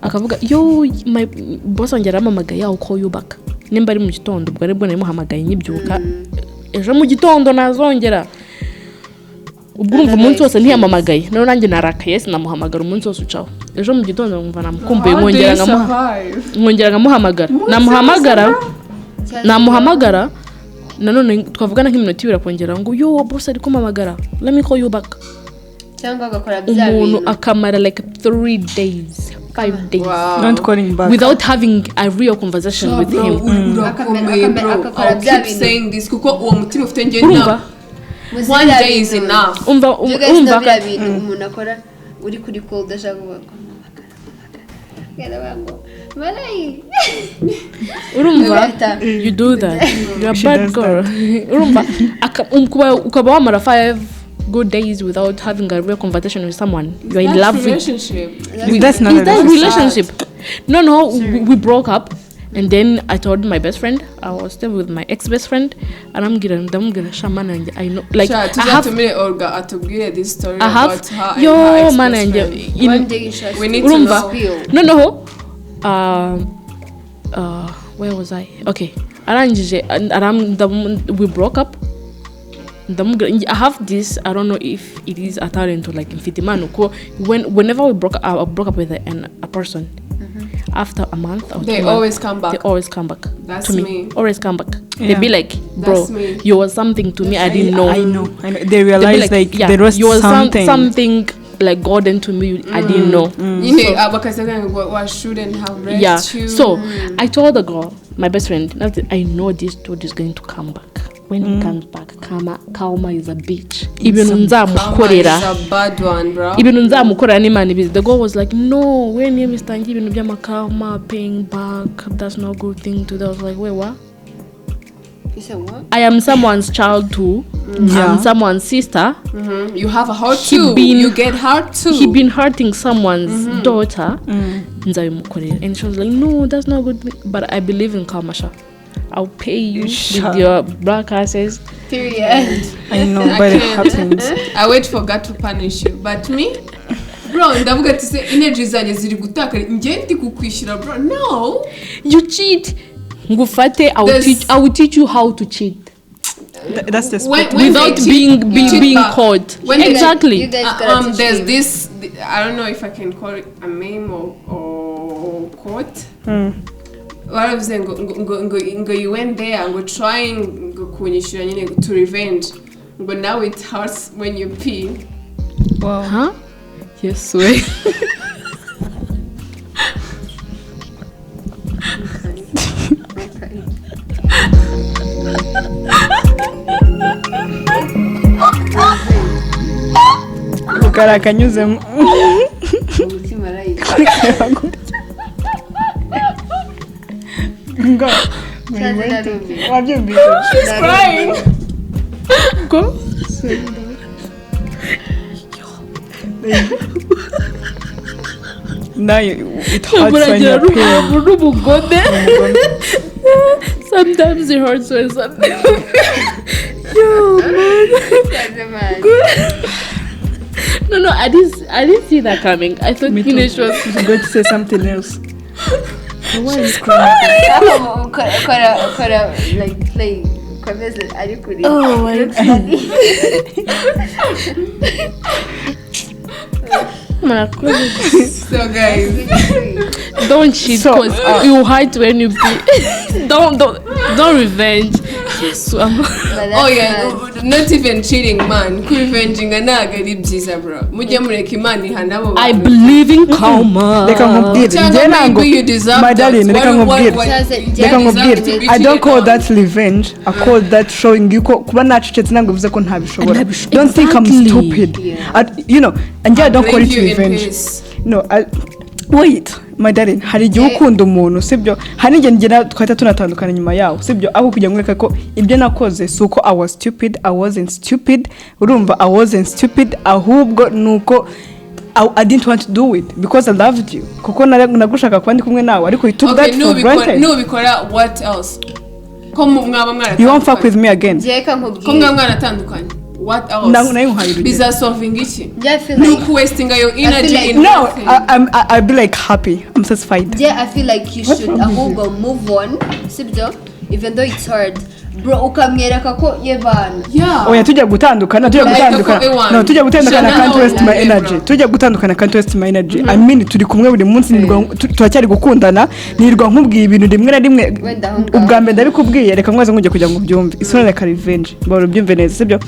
akavuga: "Yo, my boss wanjye arampamagaye, I'll call you back." Nimba ari mu gitondo, ubwo aribwo nari nkibyuka ejo mu gitondo nazongera, ubwo urumva umunsi wose ntiyamamagaye. Noneho nanjye narakaye, sinamuhamagara umunsi wose ucaho. Ejo mu gitondo nkumva namukumbuye, nkongera nkamuhamagara, namuhamagara, namuhamagara nanone twavugana nk'iminota 2, akongera ngo: "Yo, boss ari kumpamagara, let me call you back." Cyangwa agakora bya Umuntu bintu. Akamara like 3 days, 5 days Not calling back. Without having a real conversation with him. Urakomeye, bro. Akakora I'll bya keep bintu. saying this kuko uwo mutima ufite njye Urumva? Muzi One biriya day is bintu. enough. Umva. You guys know Umva. biriya bintu umuntu akora uri kuri call, udashaka kuvuga ngo mpamagara, ngo marayi. Urumva, Ugahita- you do that, you're a She bad does. girl. Urumva, ukaba wamara 5 good days without having a real conversation with someone you're in That's love with. Relationship. That's not Is a that relationship. relationship? No, we broke up and then I told my best friend, I was still with my ex best friend, arambwira, ndamubwira, "Sha, mana yanjye, I know, like, Sha, I have tuzatumire Olga atubwire this story I have about her and yo her ex-best mana yanjye friend. One day she has We to need to Urumva, know. spill. Noneho where was I? Okay, arangije we broke up, ndamubwira, I have this, I don't know if it is a talent or like mfite impano ko whenever we broke up, I broke up with a person, after a month or They 2 months, always come back. They always come back That's to me. me. Always come back. Yeah. They be like, "Bro, That's me. you was something to me I didn't know." I know. I know. They They be realize like, yeah, there was you was something. Something like golden to me I didn't know. Nyine bakazaga ngo I shouldn't have read you. So I told the girl, my best friend, that I know this dude is going to come back. When he comes back, karma, karma is a bitch. Ibintu Karma nzamukorera. is a bad one, bro. Ibintu nzamukorera n'Imana ibizi. The girl was like, "No, we niyo bitangiye ibintu by'amakarma, paying back, that's not good thing to do." I was like, "Wait, what?" You said what? I am someone's child too. I'm someone's sister. You have a heart He too. been- You get hurt too. He been hurting someone's daughter. Nzabimukorera. And she was like, "No, that's not good." But I believe in karma, sha. I'll pay you Sha. with your black asses. Period. I know, I but it can't. happens. I wait for God to punish you. But me, bro, ndavuga ati se energy zanjye ziri gutakara, njye ndi kukwishyura, bro. No. You cheat. Ngufate, I will teach I will teach you how to cheat That's the sport. When without they cheat, being you being cheat being back. caught. When they- Exactly. You guys gotta teach There's me. this, I don't know if I can call it a meme or quote. Baravuze ngo you went there ngo trying ngo kunyishyura nyine to revenge, ngo now it hurts when you pee. Wow. Huh? Yes, way. Okay. Rukara akanyuzemo. Umutima arayira. Kureba gutya. Ngo. Cyaze narumiwe. Wabyumvise? She's crying. Go. Now it hurts when Muragira you're peeing. n'ubugome. Sometimes it hurts when something. Yo, man. Cyaze man. No, I didn't see that coming. I thought Me too. Ines was She's going to say something else. Why is crying? Aho kora kora kora like play komeze ari kuri. Oh my. Looks funny. Murakoze. So guys, Don't cheat So, because you hurt when you pee. Don't revenge. Yes. But oh that's yeah, mad. not even cheating, man. Kurevenginga ntabwo ari byiza, bro. Mujye mureka Imana ihana abo I bantu. believe in karma. Reka nkubwire. Cyangwa Njye ntabwo maybe you deserve My that. darling, reka nkubwire. Cyaze- Reka nkubwire, deserve to be I don't cheated call on. that revenge, I call that showing you ko kuba nacecetse ntabwo bivuze ko ntabishobora. Don't think I'm Exactly. stupid. Yeah. I, you know and yeah, I don't call Leave it you in revenge. peace. No, wait, my darling, hari igihe Yeah. ukunda umuntu, sibyo? Hari n'igihe ngira twahita tunatandukana nyuma yawo, sibyo? Aho kugira ngo nkwereke ko ibyo nakoze si uko I was stupid. I wasn't stupid, urumva? I wasn't stupid, ahubwo ni uko I didn't want to do it because I loved you, kuko nagushaka kuba ndi kumwe nawe, ariko you took Okay, that for nubikora granted. nubikora, what else? Ko mwaba You won't fuck with mwaratandukanye. me again. Njye reka Ko mwaba nkubwire. mwaratandukanye. What else? Nayo nkuhaye urugero. Bizasolvinga iki? Njye I feel Ni like ukuwastinga your energy like- in No, nothing. I'd be like happy, I'm satisfied. Njye I feel like you should ahubwo move on, sibyo? Even though it's hard, bro, ukamwereka ko ye bana. Yeah. Oya, tujya gutandukana, tujya Like gutandukana, ko ewan. no, tujya gutandukana, Shana can't waste my nawe, energy. bro. Tujya gutandukana, can't waste my energy. I mean, turi kumwe buri munsi, turacyari gukundana, nirirwa nkubwiye ibintu rimwe na rimwe. Wenda aho ngaho. Ubwa mbere ndabikubwiye, reka nkweze nkujye kugira ngo ubyumve. It's not like a revenge, mbara ubyumve neza, sibyo?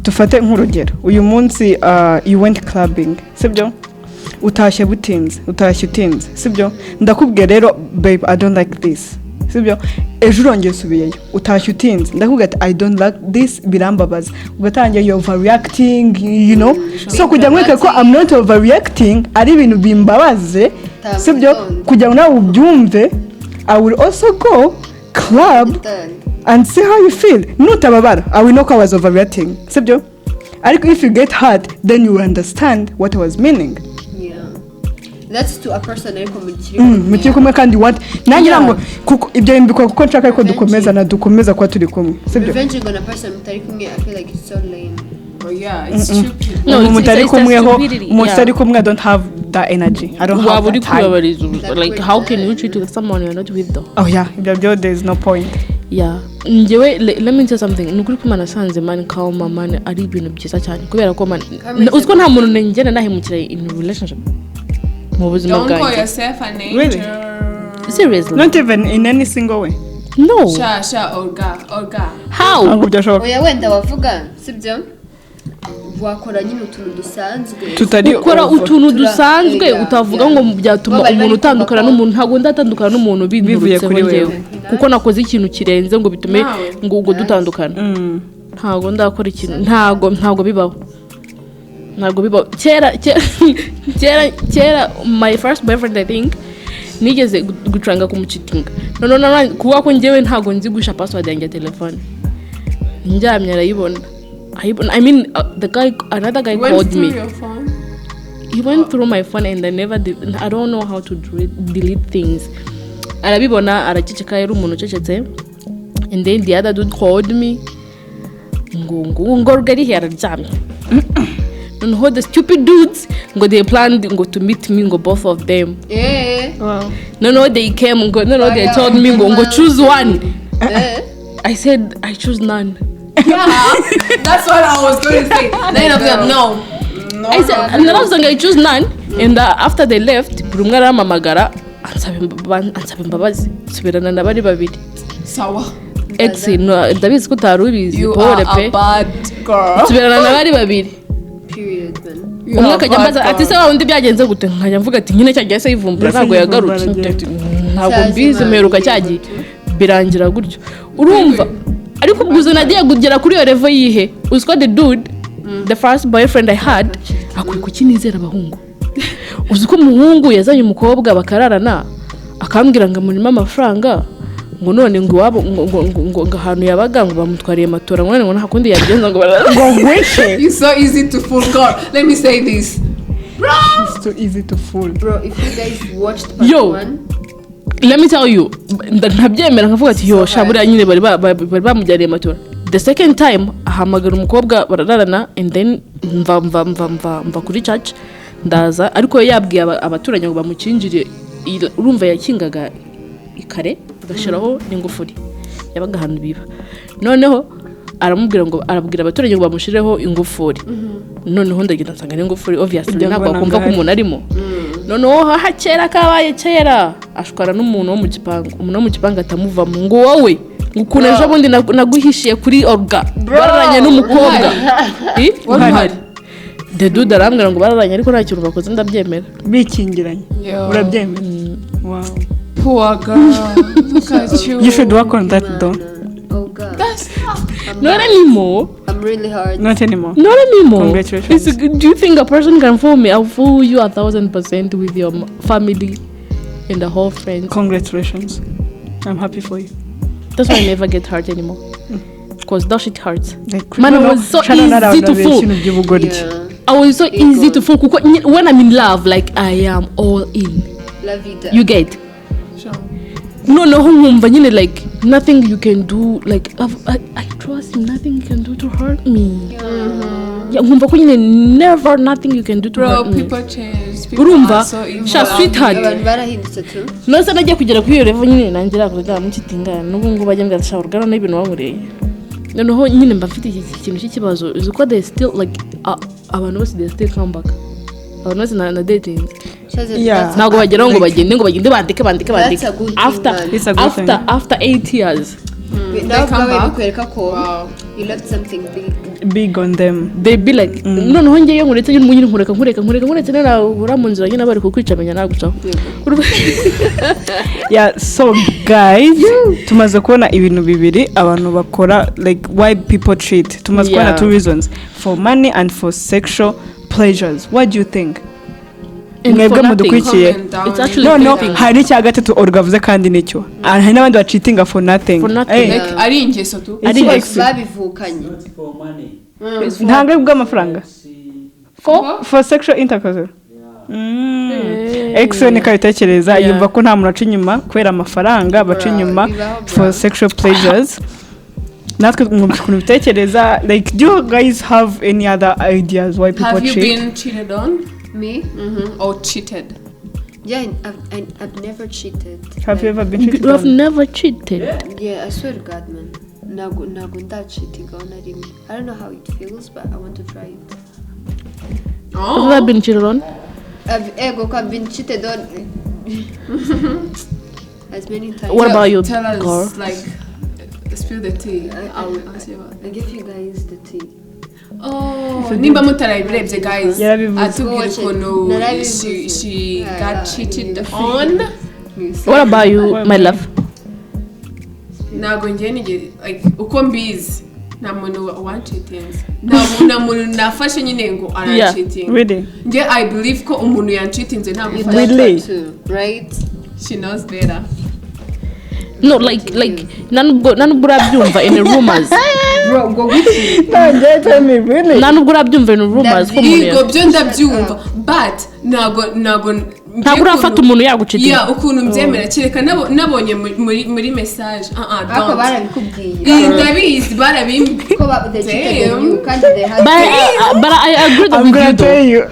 Dufate nk'urugero, uyu munsi you went clubbing, sibyo? Utashye butinze, utashye utinze, sibyo? Ndakubwiye rero, "Babe, I don't like this." Sibyo? Ejo urongeye usubiyeyo, utashye utinze, ndakubwira ati "I don't like this, birambabaza." Ugatangira you overreacting. So kugira ngo ko I'm not overreacting, ari ibintu bimbabaze, sibyo? Kugira ngo nawe ubyumve, I will also go club Gitondo. And see how you feel. Nutababara, I will know ko I was overreacting, sibyo? Ariko if you get hurt, then you will understand what I was meaning. Yeah. That's to a person ariko mukiri Mukiri kumwe kandi what nanjye ntabwo, kuko ibyo bintu mbikora kuko nshaka ko dukomeza na dukomeza kuba turi kumwe, sibyo? Revenging on a person mutari kumwe, I feel like it's so lame. Oh yeah, it's stupid. No, Umuntu mutari kumweho, stupidity, umuntu yeah. utari kumwe, I don't have that energy, I don't have Waba uri that time. kwibabariza ubu. Like, Like, we're how can you done. cheat with someone you're not with though? Oh yeah, ibyo byo there is no point. Yeah, njyewe let me tell something. Ni ukuri ko Imana nasanze, man, karma, man, ari ibintu byiza cyane kubera ko, man, Karma is uzi ko nta muntu ngenda nahemukira in relationship mu buzima Don't call bwanjye. Yourself an Really? angel. Seriously. Not even in any single way? No. Sha sha, Olga, Olga. How? Ntabwo byashoboka. Oya, wenda wavuga, sibyo, wakora nyine utuntu dusanzwe. Tutari Ukora over. utuntu dusanzwe utavuga ngo byatuma Bo bari umuntu bari utandukana kumva ko- n'umuntu. Ntabwo ndatandukana n'umuntu Bivuye binturutseho kuri wewe. njyewe kuko nakoze ikintu kirenze ngo bitume Nawe. ngo dutandukana. Ntabwo ndakora ikintu, ntabwo bibaho, ntabwo bibaho. Kera kera kera kera, my first boyfriend, I think nigeze gucuranga kumucheatinga. Noneho kuba ko njyewe ntabwo nzi guhisha password yanjye ya telefone, ndyamye arayibona, ayibona. I mean, the guy, another guy You went called through me. Your phone. He went through my phone and I never did, I don't know how to delete things. Arabibona, araceceka, yari umuntu ucecetse. And then the other dude called me ngo rugari he araryamye. Noneho the stupid dudes ngo they planned ngo to meet me, ngo both of them. Eh. Wow. Noneho they came, ngo noneho they Fire told me ngo choose one. Eh. I said I choose none. Yeah, that's what I was going to say. None of them. No. No. I said, naravuze ngo I choose none. And after they left, buri umwe arampamagara ansaba imbabazi, nsubirana na bari babiri. Sawa. Ex, no, ndabizi ko utari ubizi. You Pole are pe. a bad girl. Nsubirana na bari babiri. Period, man. You Umwe are a akajya bad ambaza ati girl. "Se wa wundi byagenze gute?" Nkajya mvuga ati nyine cyagiye se yivumbura, Yahise ntabwo yivumbura, yagarutse. aragiye. Ntabwo Cyazi mbizi, Imana mperuka igiye cyagiye gutu. birangira gutyo, urumva? Ariko ubwo uzi nagiye kugera kuri iyo level yihe? Uzi ko the dude, the first boyfriend I had, akwiye kukinizera abahungu. Uzi ko umuhungu yazanye umukobwa bakararana, akambwira ngo amurimo amafaranga, ngo none ngo iwabo ngo ahantu yabaga ngo bamutwariye matora, ngo none ngo nta kundi yabigenza ngo barara. Ngo ngwishe. It's so easy to fool God. Let me say this. It's too easy to fool. Bro, if you guys watched part Yo. one, Let me tell you, nkabyemera nkavuga ati yo sha, buriya nyine bari bamujyaniye matora. The second time ahamagara umukobwa barararana, and then mva kuri church ndaza, ariko yabwiye abaturanyi ngo bamukinjire. Urumva yakingaga ikare agashyiraho n'ingufuri, yabaga ahantu biba. Noneho aramubwira ngo arabwira abaturanyi ngo bamushireho ingufuri. Noneho ndagenda nsanga n'ingufuri, obviously Kugira ngo ntabwo wakumva ko banangare. Umuntu arimo. Noneho haha kera kabaye kera, ashwara n'umuntu wo mu gipangu. Umuntu wo mu gipangu atamuvamo ngo wowe ngo ukuntu ejo bundi naguhishiye kuri Olga bararanye n'umukobwa. Eh? Uhari. The dude arambwira ngo bararanye ariko nta kintu bakoze, ndabyemera. Bikingiranye. Yo. Urabyemera? Wow. Poor girl. Look at you. You should work on that though. Oh God. That's Not anymore. I'm really hard. Not anymore. Not anymore. Congratulations. Do you think a person can fool me? I'll fool you 1000% with your family and the whole friends. Congratulations, I'm happy for you. That's why I never get hurt anymore, because that shit hurts. Like, Man, it was so easy to fool. Ibintu by'ubugoryi. Yeah. I was so Ego. Easy to fool kuko when I'm in love, like, I am all in. La vida. You get? Sure. Noneho nkumva nyine like nothing you can do, like I trust him, nothing you can do to hurt me. Yeah, nkumva ko nyine never, nothing you can do to Bro, hurt me. People change. People Urumva? are so evil. Sha, sweetheart. Abantu barahindutse tu. Nose nagiye kugera kuri iyo level nyine nanjye nakoraga mukitingana n'ubu ngubu bajya mbwira sha urugana n'ibintu wankoreye. Noneho nyine mba mfite iki kintu cy'ikibazo. Uzi ko they still like, abantu bose, they still come back, abantu bose na dating. Shaza, Yeah. Ntabwo bageraho ngo bagende, ngo bagende bandike bandike bandike. That's a good thing, After man. It's a good after thing. after 8 years. Nawe Come ubwawe back. bikwereka ko Wow. you left something big. Big on them. They be like, noneho ngewe nkuretse nyine nkureka nkureka nkureka nkuretse, nahura mu nzira nyine bari kukwica, menya nagucaho. Yeah, so Guys, tumaze kubona ibintu bibiri abantu bakora, like why people cheat. Tumaze kubona two reasons: for money and for sexual pleasures. What do you think? And Mwebwe for nothing. mudukurikiye. Comment down. It's actually No, nothing. hari icya gatatu Olga avuze kandi nicyo. Ah, hari n'abandi bacheatinga for nothing. For nothing. Eh, Like, ari ingeso tu. Ari ingeso. Babivukanye. Not for money. Ntabwo ari bw'amafaranga. For For sexual intercourse. Yeah. Ex we niko abitekereza. Yumva ko nta muntu aca inyuma kubera amafaranga, baca Bro, inyuma bibaho, bro. for sexual pleasures. Natwe mwumva ukuntu bitekereza. Like, do you guys have any other ideas why people Have you cheat? been cheated on? Me? Or cheated? Yeah, I've never cheated. Have you ever been cheated You have on? Never cheated. Yeah, I swear to God, man. Ntabwo ndacheatingaho na rimwe. I don't know how it feels, but I want to try it. Have you ever been cheated on? Ego, I've been cheated on as many times. What about you, Tell us, girl? Like, spill the tea. I will answer you. I give you guys the tea. Oh, nimba mutarabirebye, guys, Yarabivuze. atubwira Watch it. ukuntu Narabivuze. she Yeah, got yeah. cheated on. What about you, my love? Ntabwo ngiye nigeze, like, uko mbizi, nta muntu wancheatinze, nta muntu nafashe nyine ngo arancheatinga. Really? Nge I believe ko umuntu yancheatinze You ntamufashe. Really? thought too, right? She knows better. No, like nta nubwo urabyumva in the rumors. Bro, go with you. No, just tell me, really? Nta nubwo urabyumva in rumors ko umuntu Yego, byo ndabyumva, but ntabwo Ntabwo urafata umuntu yagucheatinga. Yeah, ukuntu mbyemera, kereka nabonye muri message. Ah ah, Ariko don't. barabikubwiye. Ndabizi, barabimbwiye. Ko they cheated on Damn. you kandi they had But I agree I'm with gonna you though. tell you.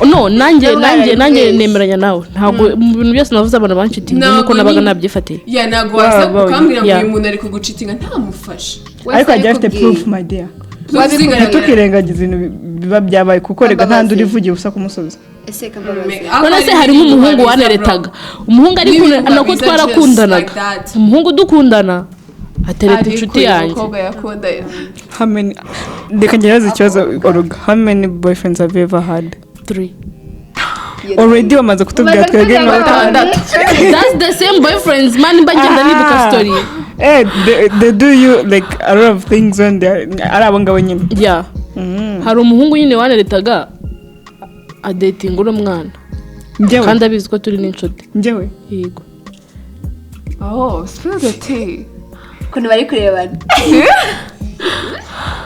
No, nanjye No, nanjye nanjye barabikubwiye. nemeranya nawe. Ntabwo mu bintu byose navuze abantu bancheatinze Ntabwo nuko nabaga nabyifatiye. nabyifatiye. Yeah, ntabwo waza Wow, ukambwira ngo uyu muntu ari kugucheatinga ntamufashe. Ariko agiye afite proof, my dear. Zigaragara. Tukirengagiza ibintu biba byabaye, kuko rega nta ndi urivugiye ubusa kumusozi. Ese kambabazi. None se hari nk'umuhungu waneretaga, umuhungu ari N'ibintu nako biza just twarakundanaga, like that. umuhungu dukundana atereta inshuti yanjye. Umukobwa yakunda. How many, reka ngerageze ikibazo, Oruga, how many boyfriends have you ever had? Three. Already wamaze kutubwira Umaze twebwe kutubwira nka batandatu. That's the same boyfriends, man, mba ngenda nibuka story. Eh, they do you like a lot of things when they are ari abo ngabo nyine. Yeah, hari umuhungu nyine waneretaga adatinga uno mwana Njyewe? kandi abizi ko turi n'inshuti. Njyewe? Yego. Oh, spill the tea. Ukuntu bari kurebana.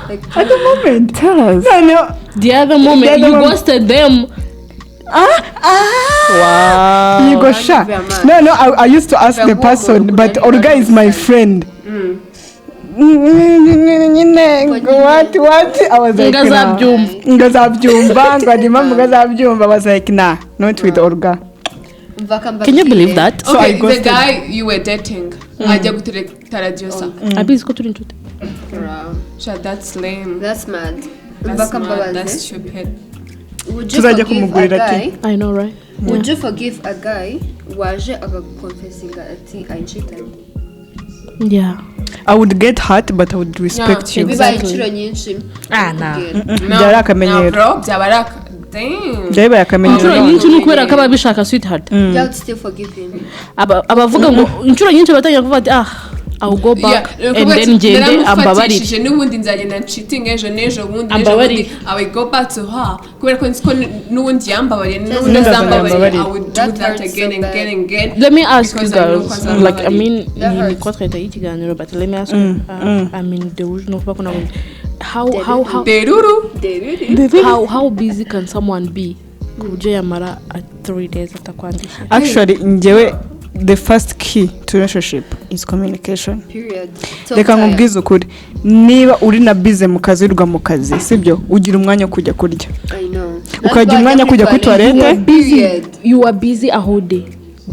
Like, At the moment, tell us. No. The other moment. The other You moment. ghosted them. Ah ah, you go sha. Very much. No, I used to ask the person, but Olga is my friend. Nyine ngo what, I was like, Ngo nah. azabyumva. Ngo azabyumva, ngo hari impamvu ngo azabyumva. I was like, nah, not with Olga. Umva kamba. Can you believe that? So I Okay, the ghosted. guy you were dating ajya gutereta Radiosa. Abizi ko turi inshuti. Sha, that's lame. That's mad. Umva That's mad. kambabazi. That's stupid. Would you Tuzajya forgive a kumugurira guy? tea. I know, right? Would you forgive a guy waje akaguconfessinga ati "I cheated"? Yeah. I would get hurt, but I would respect Yeah. you. Bibaye inshuro nyinshi. Ah, nah. Kubwira. No, Byari akamenyero. no, bro, byaba ari aka, damn. Byabaye akamenyero. Inshuro nyinshi ni ukubera ko aba abishaka, sweetheart. You would still forgive him? Abavuga ngo inshuro nyinshi batangira kuvuga ati "Ah, I'll go back and then ngende ambabarire." N'ubundi nzagenda ncheating ejo n'ejo bundi n'ejo Ambabarire. bundi. I will go back to her kubera ko nzi ko n'ubundi yambabariye, n'ubundi N'ubundi azambabariye. azambabariye. I will do That that hurts again so and bad. again and again Let me ask you because I know girls, ko azambabariye. like, I mean, That ni hurts. ko twahita ikiganiro, but let me ask you, I mean, the no kuba ko nabonye how Deruru. how busy can someone be ku buryo yamara at 3 days atakwandikira? Actually, njyewe the first key to relationship is communication. Period. Reka nkubwize ukuri, niba uri na busy mu kazi, wirirwa mu kazi, sibyo, ugira umwanya wo kujya kurya, I know. ukagira umwanya wo kujya kuri toilette. Period. You are busy a whole day,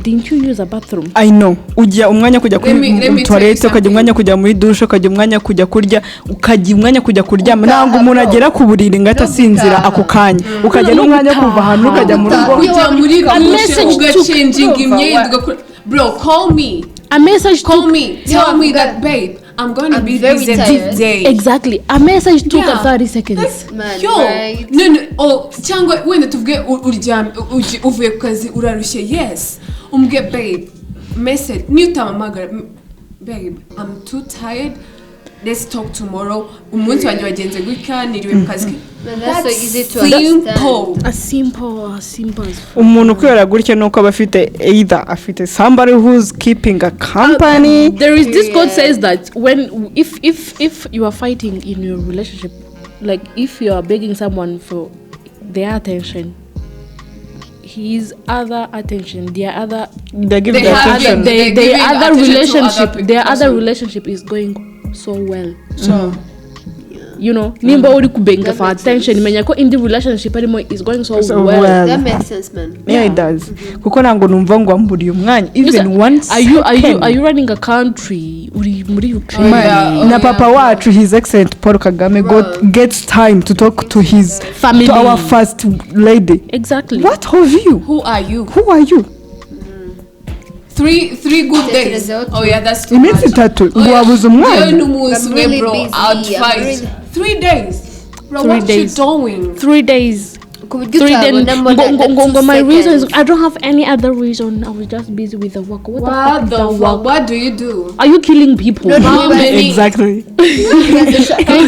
didn't you use a bathroom? I know. Ugira umwanya wo kujya kuri Let me tell you toilette, ukagira umwanya wo kujya muri douche, ukagira umwanya wo kujya kurya, ukagira umwanya wo kujya kuryama. Ntabwo umuntu agera ku buriri ngo ahite No asinzira gutaha. ako kanya. Ukagira n'umwanya wo kuva ahantu ukajya mu rugo. Kujya muri A douche, message ugachanginga Urumva, imyenda, ugakora, bro, call me. A message Call took me, tell me Yeah, that, "Babe, I'm gonna I'm be very busy tired. this day." Exactly, a message took Yeah. a 30 seconds. That's- Man, yo, right? No, oh, cyangwa wenda tuvuge uryamye, uvuye ku kazi, urarushye, yes, umbwe, "Babe, Message niyo utampamagara, "Babe, I'm too tired, let's talk tomorrow. Umunsi wanjye wagenze gutya, niriwe mu kazi." Man, that's so easy to Simple. understand. As simple as fuck. Umuntu ukwera gutya ni uko aba afite, either afite somebody who's keeping a company. There is this quote Period. Says that when if you are fighting in your relationship, like if you are begging someone for their attention, his other attention, their other They give They the have attention. it. they, They're their giving other attention to relationship, other their other person. Relationship is going so well. Sure. Nimba uri kubenga That for makes attention, sense. menya ko indi relationship arimo is going so, So well. well. That makes sense, man. Yeah, it does, kuko ntabwo numva ngo wamburiye umwanya even Listen, one are you second. Are you running a country? Uri muri Ukraine? Oh, yeah. Na papa wacu, His Excellent Paul Kagame, Bro. Gets time to talk to his Family. To our first lady. Exactly. What of you? Who are you? Who are you? Three good days. Tekereza. Oh yeah, that's too Iminsi much. 3 Oh, ngo yeah. wabuze Yewe umwanya. n'umunsi I'm umwe, really bro, busy. I'd I'm fight. 3 days, bro. Three What days. you doing? 3 days. Ku buryo 3 days. utabonamo Ngo, ngo, ngo, ngo, my reason is 2 seconds. I don't have any other reason. I was just busy with the work. What the fuck What is the that fuck? work? What do you do? Are you killing people? No, no. How many? Exactly.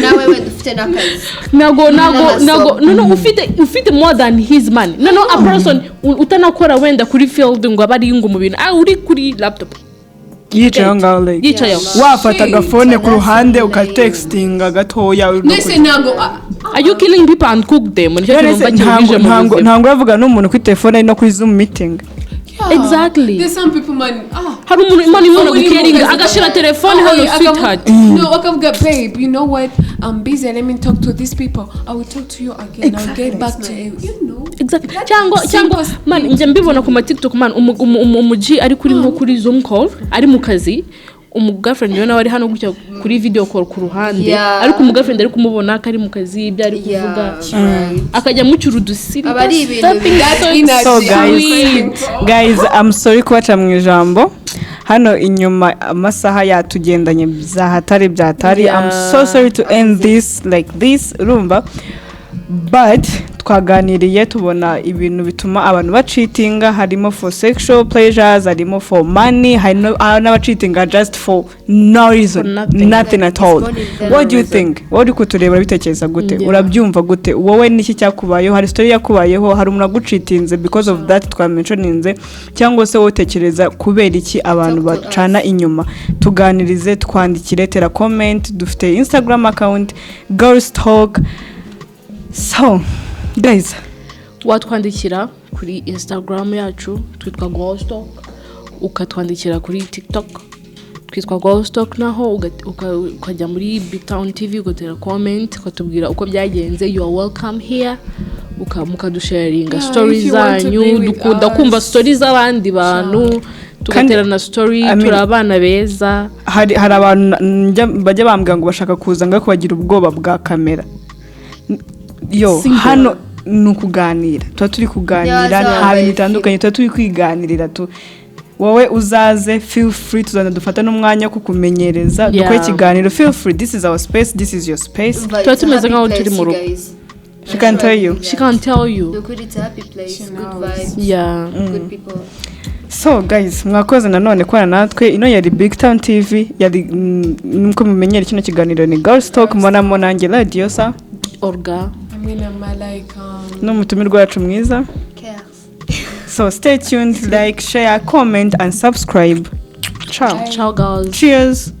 Nawe wenda ufite n'akazi. Nago nago N'amasomo. nago, no, ufite more than his money. No, a person utanakora wenda kuri field ngo abe ari ngo mu bintu, ah, uri kuri laptop. Yicaye aho ngaho, like yicaye aho. wafata Shit. agafone ku ruhande That's ukatextinga gatoya uri no Nese ntabwo Are you killing people and cook them? Nicyo None kintu se mba kirubije mu ntabwo buzima. Ntabwo uravuga n'umuntu kuri telefone ari no kuri Zoom meeting? Yeah. Exactly. There's some people, man. Ah. Hari umuntu imana imana Uri mu gucaringa kazi. agashira telefone Oh, hano, yeah, sweetheart. No, akavuga, "Babe, you know what? I'm busy. Let me talk to these people. I will talk to you again. I'll get back to you." You know? Exactly. Cyangwa Simple. man, njya mbibona ku ma TikTok, man, umuji ari kuri nko kuri Zoom call ari mu kazi, umu girlfriend we nawe ari hano gutya kuri video call ku ruhande, ariko umu girlfriend ari kumubona ko ari mu kazi, ibyo ari kuvuga, akajya amucyura udusiri. Aba ari ibintu That energy. So guys, Sweet. guys, I'm sorry kubaca mu ijambo hano inyuma, amasaha yatugendanye byahatari byahatari. I'm so sorry to end this like this, urumva, but twaganiriye tubona ibintu bituma abantu bacheatinga, harimo for sexual pleasures, harimo for money, hari n'abacheatinga just for no reason. For nothing. Nothing at all. It's born in What do you reason. think? Wowe uri kutureba urabitekereza gute? Yeah. Urabyumva gute wowe? Niki cyakubayeho? Hari story yakubayeho? Hari umuntu wagucheatinze because of that twamentioninze, cyangwa se wowe utekereza kubera iki abantu Talk to bacana inyuma? Tuganirize, twandikire, tera comment. Dufite Instagram account, Girls Talk. So guys, Watwandikira kuri Instagram yacu, twitwa Girls Talk, ukatwandikira kuri TikTok, twitwa Girls Talk naho, ukajya muri Big Town TV ugatera comment, ukatubwira uko byagenze. You are welcome here, mukadusharinga Yeah, story if you want to zanyu. be with Dukunda us. kumva story z'abandi bantu, tugaterana story. I mean, Turi abana beza. Hari abantu bajya bambwira ngo bashaka kuza ngo ariko bagira ubwoba bwa kamera. Yo, Simple. hano ni ukuganira, tuba turi kuganira, Yeah, nta bintu wambaye bitandukanye, tuba turi kwiganirira. Tu wowe uzaze, feel free, tuzana dufata n'umwanya wo kukumenyereza, dukore ikiganiro. Feel free, this is our space, this is your space. Tuba tumeze nk'aho turi mu rugo. She can tell you. She can tell you. Nukuri, it's a happy place. She Good knows. vibes. Good people. So guys, mwakoze nanone kubana natwe. Ino yari Big Town TV, yari nkuko mumenyera kino kiganiro ni Girls Talk, mbonamo nanjye Radiosa. Orga. Hamwe na Malaika. N'umutumirwa wacu mwiza. Cares. So stay tuned, like, share, comment and subscribe. Ciao. Ciao, girls. Cheers.